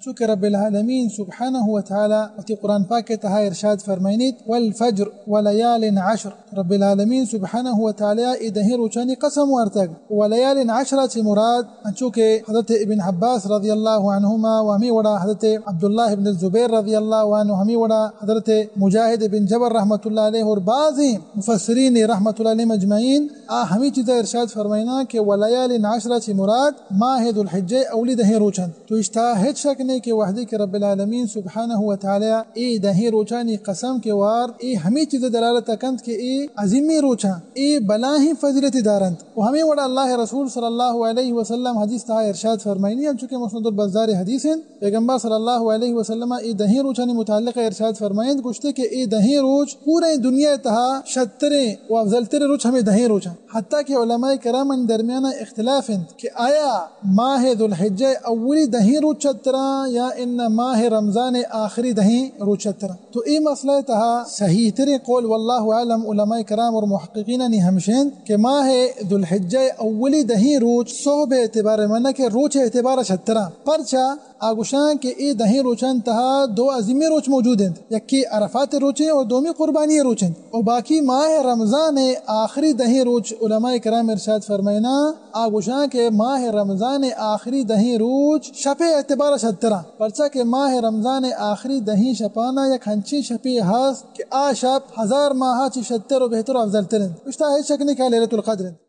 چونکہ رب العالمین سبحانہ و تعالی وتی قرآن پاک ءِ تہا ارشاد فرمائینیت، والفجر وليال عشر۔ رب العالمین سبحانہ و تعالی اے دہیں روچانی قسم وارتگ۔ وليال عشر ءَ چہ مراد، انچو کہ حضرت ابن عباس رضی اللہ عنہما و ہمے وڑا حضرت عبداللہ ابن الزبیر رضی اللہ عنہ، ہمے وڑا حضرت مجاہد ابن جبر رحمۃ اللہ علیہ اور بعض مفسرین رحمۃ اللہ علیہم اجمعین، آ ہمے چیزا ارشاد فرمائینا کہ وليال عشر ءَ چہ مراد ماہ ذوالحجہ ءِ اولی دہیں روچ انت۔ تو اشتا ہچ شک نے کہ وہدے کہ رب العالمین سبحانہ و تعالی اے دہیں روچانی قسم کہ وارت، اے ہمے چیز دلالت کنت کہ اے عظیمیں روچاں، اے بلاہیں فضیلت دارنت۔ و ہمے وڑا اللہ رسول صلی اللہ علیہ وسلم حدیث تہا ارشاد فرمائینی، انچو کہ مسند البزار حدیث انت، پیغمبر صلی اللہ علیہ وسلم اے دہیں روچانی متعلق ارشاد فرمائینت، گوشتے کہ اے دہیں روچ پوریں دنیا تہا شتریں و افضل تریں روچ ہمے دہیں روچاں۔ حتیٰ کہ علماء کرام درمیان اختلاف انت کہ آیا ماہ ذوالحجہ اولی دہیں روچ شتراں یا ان ماہ رمضان آخری دہیں روچ شتراں۔ تو اے مسئلہ تہا صحیح تریں قول واللہ اعلم علماء کرام اور محققینانی ہمشند کہ ماہ ذوالحجہ اولی دہیں روچ صحب اعتبار، معنی کہ روچ اعتبار شتراں۔ پرچا؟ آ گوشاں کہ اے دہیں روچان تہا دو عظیمیں روچ موجود انت، یکے عرفات روچے اور دومی قربانی روچ انت۔ و باقی ماہ رمضان آخری دہیں روچ علماء کرام ارشاد فرمائینا، آ گوشاں کہ ماہ رمضان آخری دہیں روچ شپ اعتبار شتراں، پرچا کہ ماہ رمضان آخری دہیں شپانا یک ہنچیں شپے ہست کہ آ شپ ہزار ماہ چی شتر و بہتر و افضل تر انت۔ اشتا ہچ شک نہیں کہ لیلۃ القدر انت۔